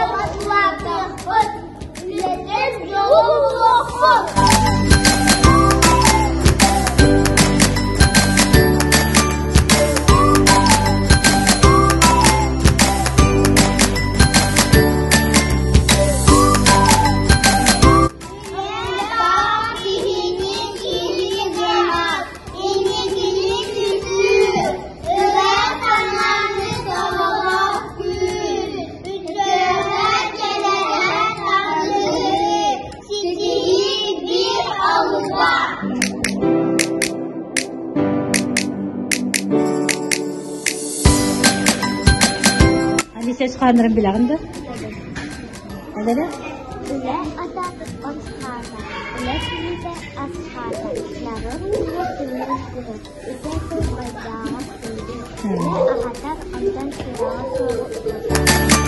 Улаатыахпыт, үлэтин дьолу булуохпут! Киһини киһи гынар, инникини түстүүр, ыра санааны толорор күүр, үтүөҕэ кэлэрэ тардыһыы, ситиһии биир олуга. Алиса өс хааннарын билэҕин да? Эбэрэ? Үлэ ата от хаата, үлэ киһитэ ас хаата, народ киһи тыынар киһи, үтэ тыл байдааҕар күндү, үлэ аһатар, онтон сүрэҕэ суоҕу утутар.